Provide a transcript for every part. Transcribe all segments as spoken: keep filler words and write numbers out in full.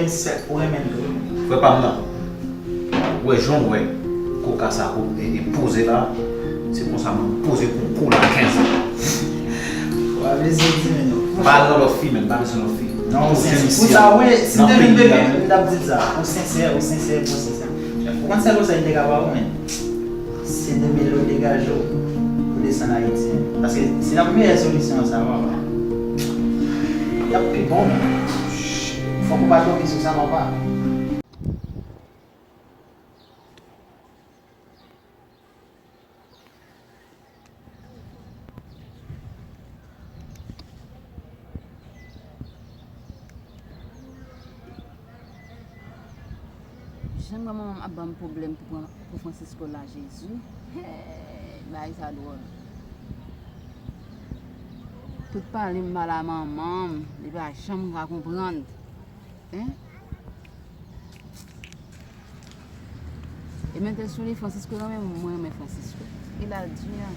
Sèk, ou renmen l tou. Frè pa m nan. Ou wè jan w wè koka sa ko e, e poze la, se konsa mwen poze pou kou la kenz an. W ap lese di men non. Pa al nan lòt fi, men pa bezwen lòt fi. Non, ou sensè. Pou sa, wi, si m te vin bebe, m t ap di l sa. Ou sensè, ou sensè, ou sensè. Ou konn sèl konsèy m te ka ba ou, men. Se de mil yo degaje w pou desann Ayiti. Paske se la meyè solisyon sa, papa. Y ap pi bon, men. Fòk ou pa tonbe sou sa, papa. Jan manman m ap ban m pwoblèm pou pran, pou Francisco la, Jezi. Hey, bagay sa dwòl. Tout pale m pale a manman m, li pa janm ka konprann. Hein? E mete sou li, Francisco renmen mwen, mwen renmen Francisco. E la di a,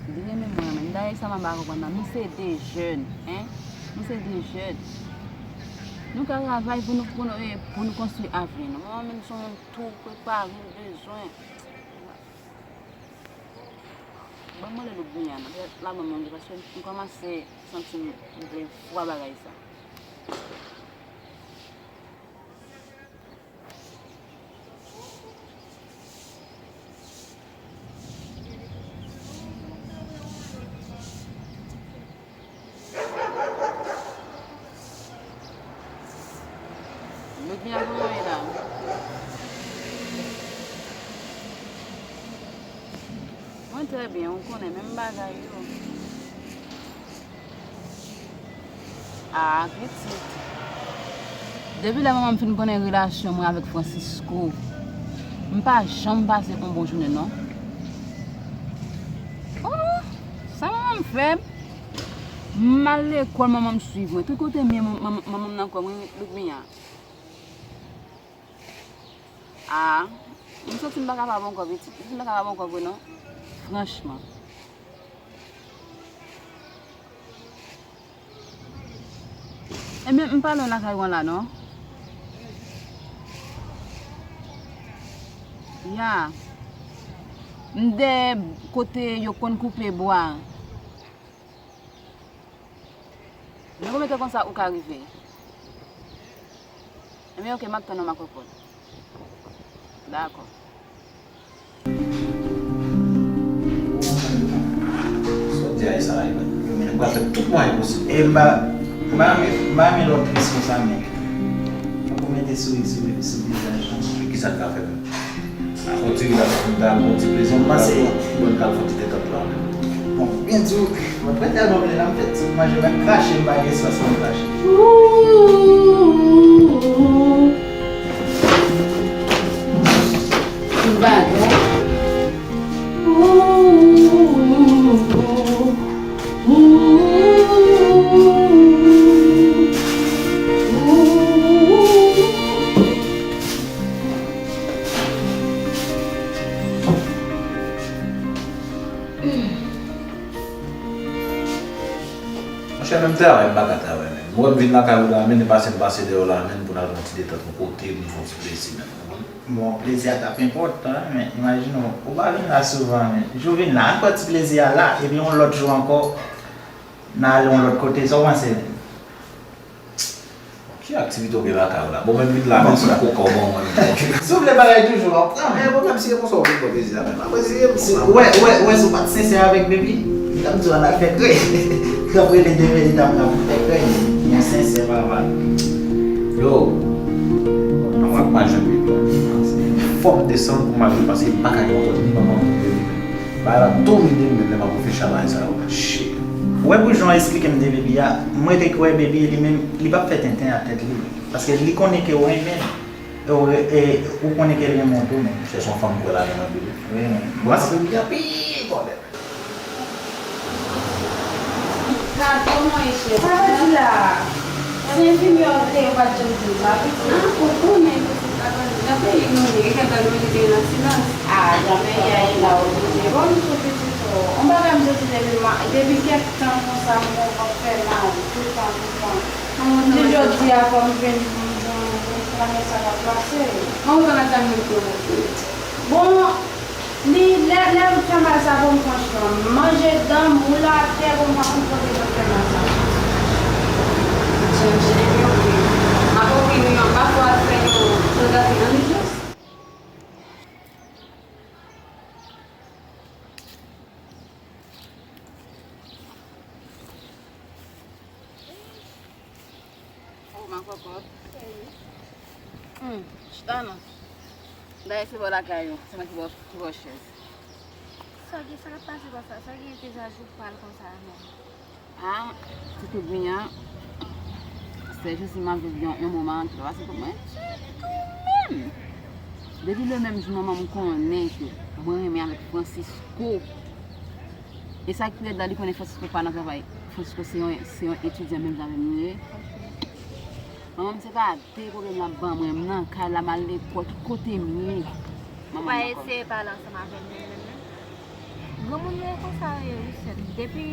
li renmen mwen, renmen. Dayè sa m pa konprann nan. Nou se de jèn, hein? Nou se de jèn. Nou ka travay pou nou, pou nou, eh, pou nou konstwi avni nou. Mwen menm se yon moun tou prepare l bezwen. Ban mwen lè nou byen an, la ban mwen, paske m kòmanse santi m vle fwa bagay sa. Loudmila, kòman w ye la? Mwen trè byen, ou konnen, menm bagay yo. Ah, pitit. Depi lè manman m fin konnen relasyon mwen avèk Francisco, m pa janm pase yon bon jounen, non. Oh, sa manman m fè m? M al lekòl, manman m swiv mwen. Tout kote m ye, manman, manman, manman m nan kò mwen, Loudmila. Ah, m santi m pa kapab ankò, pitit. M santi m pa kapab ankò vre, non. Franchman. Ebyen, m pa lwen lakay ou an la, non. Ya. M dèyè kote yo konn koupe bwa. Men konbyen tan konsa ou ka rive? Ebyen, oke, m ap tann ou, makòkòt. Dakò. Sa w di a, e sa la, e mwen pral fè tout mwayen posib. E m pa, m pa renmen, m pa renmen lè w tris konsa, men. Fòk ou mete souri sou, sou vizaj lan. E kisa k ka fè m? Ak yon ti ri la, m ta gon ti plezi, m panse. Bon, m ta fè yon ti detans la menm. Bon, byen di w, mwen prete al mwen vle la, m fè ti manje, mwen krache, m pa gen espas pou m krache. Tout bagay. Monchè, menm travay, m pa ka travay menm. Mwen, m vin lakay ou la, menm, e pase m pase dèyè w la, menm, pou n al fè yon ti detant yon kote, pou n fè yon ti plezi, menm, ou konprann? Bon, plezi a t ap enpòtan, men imajine w, ou pa vin la souvan, men. Jou vin la, ann pran ti plezi a la, epi yon lòt jou ankò, n a ale yon lòt kote, sa w panse, menm? Ki aktivite w gen lakay ou la? Bon, menm vin la, menm si koka w ban mwen, menm. Si w vle bagay toujou, w ap pran. Men pwoblèm, si e konsa w vin pran plezi a, menm. Apre, si e konsa. Ou wè, ou wè, ou wè, si w pa t sensè avèk Baby, m t ap di w ann al fè krèy. T ap rele de mil eta m nan pou fè krèy. Mwen sensè, papa. Yo, ann wè, m pa janm vin. Fò m desann pou m al vin, paske m pa ka gen kontwòl ni manman m, ni Baby, menm. Bagay la domine m menm lè m ap reflechi a bagay sa yo. Shit. Ou wè pou jan w esplike m de Baby a, mwen te kwè Baby li menm, li p ap fè tenten ak tèt li. Paske li konnen ke w renmen l. E w re-, e ou konnen ke l renmen w tou menm. Se yon fanm m kwè ladan l anpil wi. Wi, men. Mwen se Baby a pi bòlè. Sa kòman ye, cheri? Sa vle di la, se enfimyè w te ye, ou pa t janm di m sa, pitit? Ah, ou konnen, pitit, nan peyi nou ye, gen tan nou rete nan silans. Ah, jamè, ya ye la, ou konnen. Bon, m sou pitit ou. On bagay m soti depi ma-, depi kèk tan konsa, m gon vant fè mal, toutan, toutan. Jis jodi a, fò m vin, m vin, m vin. Vanessa pa plase. Mwen kontan nan zanmi m tou. Bon, li, lè, lè m fè mal sa pou m franchman, manje dan m, woule atè pou m pa konn kote m fè mal sa. Jan, jan, epi oke. M ap ouvri li anba pou al fè yon fotografi nan ijans. Oh, ma cocotte. Hmm, chita non. Dayè se bò lakay ou, se mwen ki ba w, ki ba w chèz. Sa gen, sa k ap pase konsa? Sa gen te zajou pral konsa menm? Ah, ti tout byen an. Sè Josi, m ap viv yon, yon moman ki pa fasil pou mwen ditou menm. Depi le menm jou manman m konnen ke mwen renmen avèk Francisco. E sa ki pi rèd la, li konnen Francisco pa nan travay. Francisco se yon, se yon etidyan menm jan avè m li ye. Manman m se pa de pwoblèm l ap ban mwen, m nan kay la, m al lekòl, tout kote m ye. Ou pa eseye pale ansanm avè l menm, menm, menm? Granmoun yo e konsa yo ye, wi, sè m. Depi,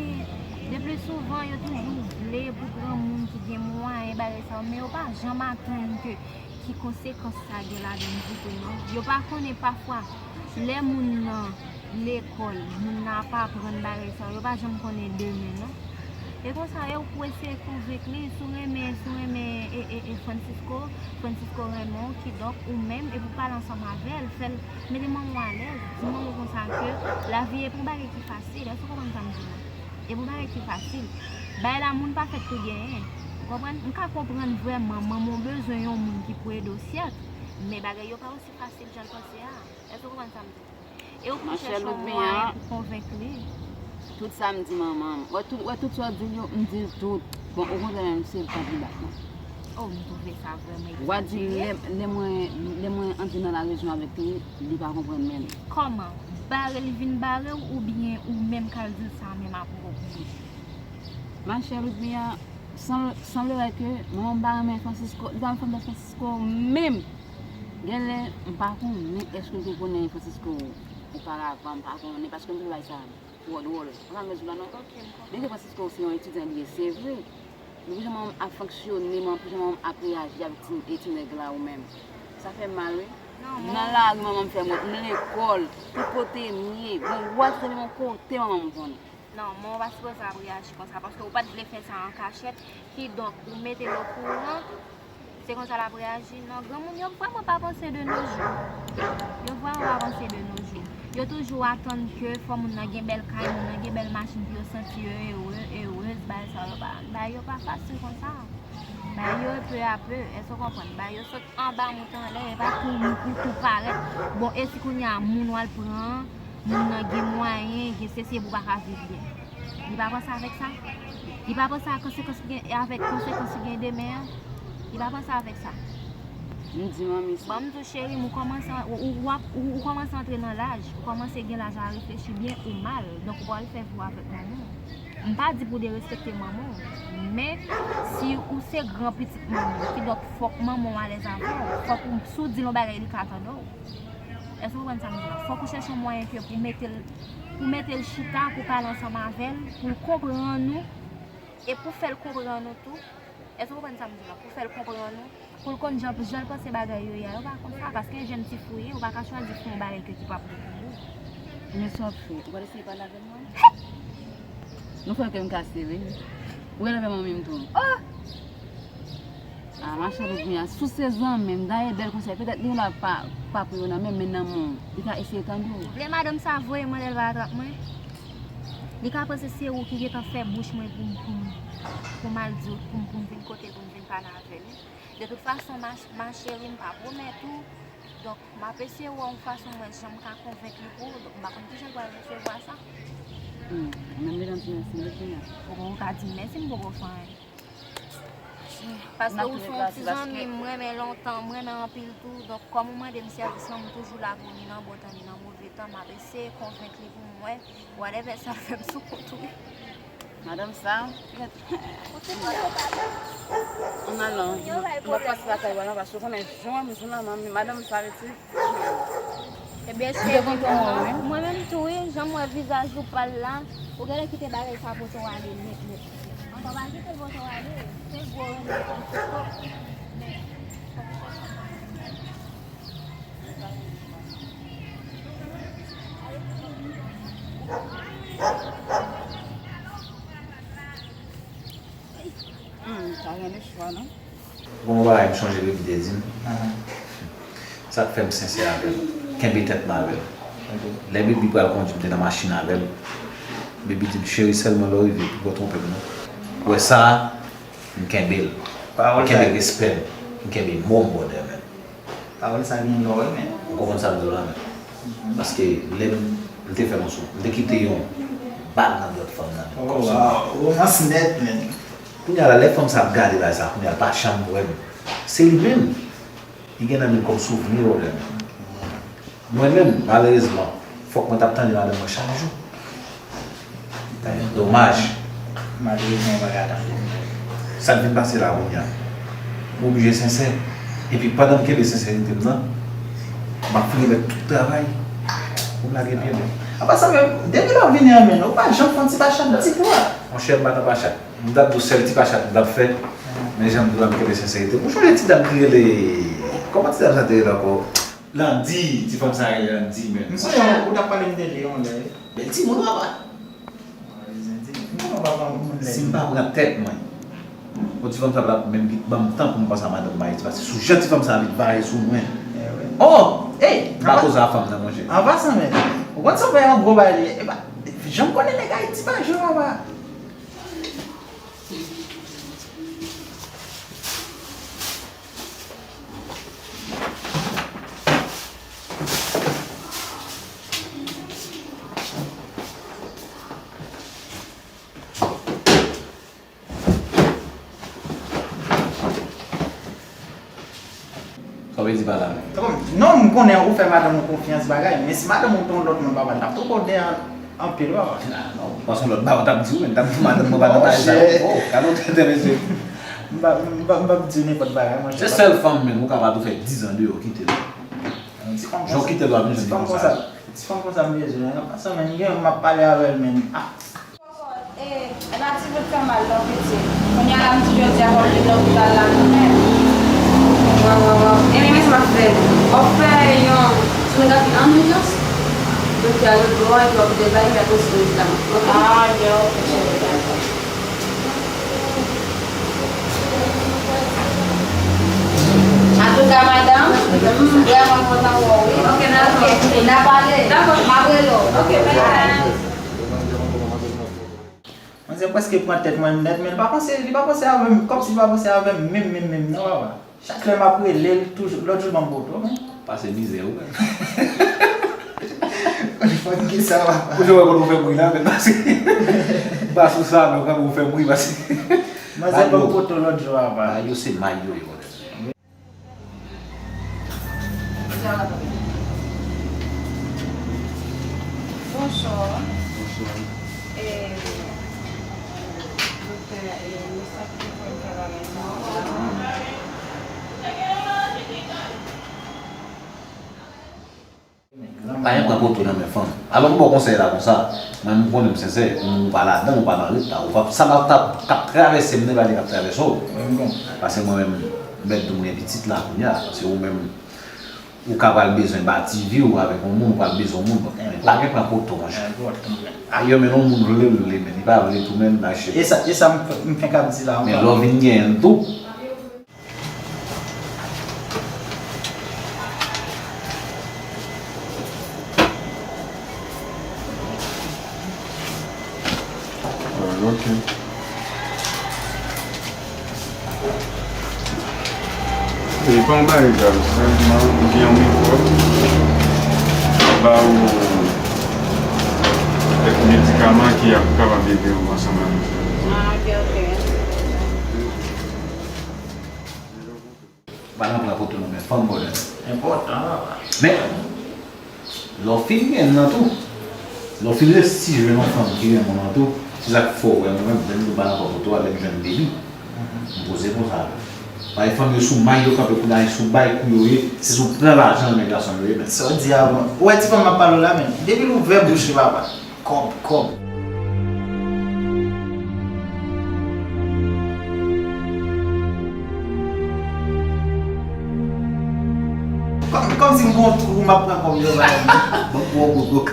depi souvan, yo toujou vle pou granmoun ki gen mwayen, bagay sa yo, men yo pa janm atann ke ki konsekans sa gen ladan l ditou, non. Yo pa konnen pafwa, lè moun nan lekòl, moun nan ap aprann bagay sa yo, yo pa janm konnen demen, non. E konsa, e ou pou eseye konvenk li, si w renmen, si w renmen, e, e, e Francisco, Francisco renmen w, kidonk ou menm, epi w pale ansanm avè l, fè l, mete manman w alèz, di manman w konsa ke lavi e pa yon bagay ki fasil, èske w konprann sa m di w? E pa yon bagay ki fasil. Bagay la, moun pa fèt pou genyen. Ou konprann? M ka konprann vrèman manman w bezwen yon moun ki pou ede w, sèt, men bagay yo pa osi fasil jan l panse a. Èske w konprann sa m di w? E ou pou chèche yon mwayen pou konvenk li. Tout sa m di manman m. Wè tout, wè tout sa w di l yo, m di l tout. Bon, okontrè menm, se l k ap li bat mwen. Oh, m twouve sa vrèman egzajere. W a di lè, lè mwen, lè mwen antre nan larezon avèk li, li pa konprann menm. Kòman? Bare li vin bare w oubyen ou menm k al di l sa menm apre w? Machè Ludmilla, sanble, sanble wè ke manman m pa renmen Francisco, li pa renmen fanm Francisco menm. Genlè, m pa konnen èske l te konnen Francisco oparavan, m pa konnen, paske m twouve bagay sa twò dwòl. Ou konprann sa m vle di w la non? Ok, m konprann. Byenke Francisco se yon etidyan li ye, se vre. Men pou jan manman m ap fonksyone, manman, pou jan manman m ap reyaji avèk ti, e ti nèg la ou menm. Sa fè m mal, wi. Non, nan lari manman m fè m wè, m lekòl, tout kote m ye. Bon, w a di se menm yon kote manman m konnen. Non, manman w pa sipoze ap reyaji konsa, paske ou pa t vle fè sa an kachèt, kidonk ou mete l okouran, se konsa l ap reyaji. Non, granmoun yo vrèman pa panse de nos jours. Yo vrèman pa panse de nos jours. Yo toujou atann ke fò moun nan gen bèl kay, moun nan gen bèl machin pou yo santi yo ere, erez, bagay sa yo pa, bagay yo pa fasil konsa. Bagay yo e pe a pe, èske w konprann? Bagay yo sot anba moute anlè, e pa tou, tou, tou parèt. Bon, e si kounye a moun w al pran an, moun nan gen mwayen, gen sesi, epi w pa ka viv byen? Li pa panse avèk sa? Li pa panse a konsekans ki gen, avèk konsekans ki gen demen an? Li pa panse avèk sa? M di manmi sa. Bon, m di w, cheri m, ou kòmanse, ou, ou, w ap, ou, ou kòmanse antre nan laj, ou kòmanse gen laj a reflechi byen ou mal. Donk, ou pral fè vi w avèk manman w. M pa di pou w derespekte manman w, men si ou se gran pitit manman w, kidonk fòk manman w alèz avè w, fòk ou, si w di l yon bagay, li ka tande w. Èske w konprann sa m di la? Fòk ou chèche yon mwayen ke pou mete l, pou mete l chita, pou pale ansanm avè l, pou l konprann ou, e pou fè l konprann ou tou. Èske w konprann sa m di la? Pou fè l konprann ou, pou l konn jan, jan l panse bagay yo ye a, yo pa konsa, paske jèn ti fi w ye, ou pa ka chwazi fè yon bagay ke ki p ap bon pou ou. Men sa w ap fè, ou pral eseye pale avè l mwen? Nou fè kè m kase, wi. Ou rele avè manmi m tou. Oh! Ah, machè Ludmilla, si w se zanmi m, dayè bèl konsèy, petèt li la pa, pa pou yo nan men, men nan men w, li ka eseye tande w. Vle madanm sa voye mwen lè l va atrap mwen? Li ka panse se ou ki gentan fè bouch mwen pou m, pou m, pou m al di w, pou m, pou m vin kote l, pou m vin pale avè l, wi. De tout fason, ma, ma chérie, m pa pwomèt ou. Donk, m ap eseye wè yon fason mwen jan m ka konvenk li pou ou. Donk, m pa konn kijan l pral resevwa sa. Hmm, ou menm gentan di mèsi, m te konnen. Ou poko ka di m mèsi, m poko fè anyen. Paske ou se yon ti zanmi m, m renmen lontan, m renmen anpil tou. Donk, kòm ou mande m sèvis lan, m toujou la pou ou, ni nan bon tan, ni nan move tan. M ap eseye konvenk li pou m wè. Whatever, sa fè m sou kont ou. Madanm sa, kèt. Ou te pran yo pa bon. Ann al non. M ap pase lakay ou a non, paske ou konnen jan m jwenn la, manmi, madanm sa rete. Ebyen, cheri, mwen menm tou, wi, jan m wè vizaj ou pal la, ou genlè kite bagay sa pote w ale nèt, nèt. Ankò pa kite l pote w ale, se gwo renmen Francisco. Men, fòk ou chèche Bon, non. Bon, yon bagay m chonje Baby te di m. Sa k fè m sensè avè l. Kenbe tèt mwen avè l. Lè Baby pral kondui m te nan machin avè l, Baby di m, "Cheri, sèlman lè w rive, pou w twonpe m non." Ou wè sa a, m kenbe l. M kenbe respè l. M kenbe mo m, brother, man. Pawòl sa gen lò wi, men. Ou konprann sa m di w la, men. Paske lè m, m te fè yon sou, m te kite yon bag nan dwèt fanm nan, men. Oh, wow. Romans nèt, men. Kounye a la, lè fanm sa ap gade bagay sa, kounye a, l pa janm wè m. Se li menm. Li gen nan men l kòm souvni, brother, men. Mwen menm, malerezman, fòk mwen t ap tande madanm mwen chak jou. Domaj. Malerezman, ou pa ka tande. Sa k vin pase la kounye a? M oblije sensè. Epi pandan m kenbe senserite m nan, m ap fouye lè tout travay pou m lage pye m. Apa sa menm, depi lè w vini an men, ou pa janm fè yon ti pachat ti pwa. Monchè, m pa nan pachat. M t ap di w sèl ti pachat m t ap fè, men jan m di w la, m kenbe senserite m. Ou chonje ti dam ki rele, kòman ti dam sa te rele ankò? Landy, ti fanm sa rele Landy, men. M sonje ou t ap pale m de li yon lè. Bèl timoun, papa. Mwen pa pran moun lè. Si m pa pran tèt mwen, bon, ti fanm sa pa t ap menm vin ban m tan pou m panse a madanm m, paske sou jan ti fanm sa vin vare sou mwen. Oh! Ey! M pa koze a fanm nan, monchè. An pasan, men, ou konn sa fè yon gwo bagay li ye. Epa, jan m konnen nèg Ayiti pa jwe, papa. Sa w vle di pa la menm? Tankou, non, m konnen ou fè madanm ou konfyans bagay, men si madanm ou te yon lòt moun, papa, l t ap twonpe w deyò anpil, papa. Ah, non, paske yon lòt bagay w t ap di w, men m t ap di madanm mwen pa nan bagay sa yo. Oh, gade yon tenten mesye. M pa, m pa, m p ap di w nenpòt bagay, monchè. Se sèl fanm menm ou ka pa tou fè diz an deyò, kite l. Jan w kite l, w ap vin jwenn li konsa. Ti fanm konsa m bezwen, an pasan, men, gen yon m ap pale avè l, men, ah. E, e Native fè mal non, pitit. Kounye a la, m di jodi a fò m vin lopital la kanmenm. Waw, waw, waw. Ebyen, men sa m ap fè. W ap fè yon sonografi an ijans. Doktè a rele w epi w ap vin bay, epi apre w sou medikaman. Oke? Ah, byen, oke, cheri, dakò. Antouka, madanm, m vrèman kontan wè w, wi. Oke, n a, n a pale. Dakò. M ap rele w. Oke, bye. Manzè prèske pran tèt mwen nèt, men li pa panse, li pa panse avè m, kòmsi li pa panse avè m menm, menm, menm, non, papa. Chak lè m ap rele l, toujou, lòt jou l ban m poto, men. Pase mizè, ou menm. Fòk gen sa, papa. Ou jwe wè kote ou fè bri la, men pase. M pa sou sa, men ou fè bri, pase. Manzè ban m poto lòt jou, papa. Bagay yo se may yo ye, brother. Bonswa. Bonswa. E, doktè, e, mesye ki te fè m fè bagay sa a. Pa janm pran poto nan men fanm. Alò, m ba w konsèy la konsa. Mwen, m konnen m sensè, ou pa ladan, ou pa nan rit la. Ou pa, sa m ap, t ap, k ap travèse m nan, e pa li k ap travèse w. Paske mwen menm, m mèt di w m gen pitit la kounye a. Paske ou menm, ou ka pral bezwen bati vi w avèk yon moun, ou pral bezwen yon moun. Men pa gen pran poto, monchè. Ayò, men yon moun vle, l vle, men li pa vle tou, men l mache. E sa, e sa m, m fenk ap di la. Men lè w vin genyen l tou. Ah, ok. E pa yon bagay grav, senpleman, ou gen yon mikwòb, ba ou kèk medikaman ki ap kapab ede w ansanm avèk sa. Ah, ok, ok. Pa nan pran poto nan men fanm, brother. Enpòtan, papa. Men, lè w fin gen nan tou, lè w fin resi jwenn yon fanm ki renmen w nan tou, se sa k fè w wè mwen menm, lè m di w pa nan pran poto a, lè m jwenn Baby, m poze konsa. Paske fanm yo sou may yo kanpe kounye a, sou bay kou yo ye, se sou pran lajan nan men gason yo ye, men. Sa w di a bon. Ou wè ti fanm m ap pale w la, men, depi l ouvè bouch li, papa. Kòb, kòb. Kòm, kòmsi m gon twou, m ap pran kòb yo ba li. Bon, bon, bon, bon.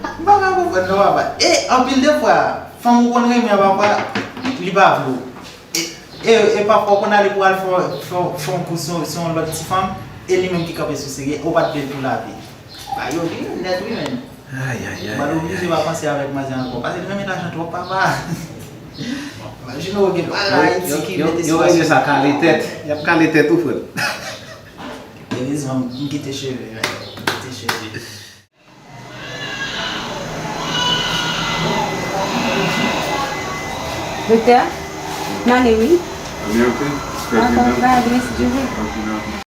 M pa ka konprann non, papa. E, anpil de fwa, fanm ou konn renmen an, papa, li pa vle w. E, E, e pafwa w konn ale pou al fè, fè, fè yon kou sou, sou yon lòt ti fanm, e li menm ki kanpe sou serye, ou pa t vle l pou lavi. Ba yo li nèt wi menn. Ay, ay, ay, Ba l ay, oblije ay. pa panse avèk manzè ankò, paske l renmen lajan twòp papa. Imajine w gen pa la Yo, Ayiti yo, ki yo, mete yo rele sitiyasyon. sa kale tèt. Y ap kale tèt ou, frè m. Erezman, m kite cheve, men. M kite cheve. Doktè, m ale wi. Ale, ok. Trè byen, Ankò, mèm. Trè byen, si Dye vle. Ok, mèm.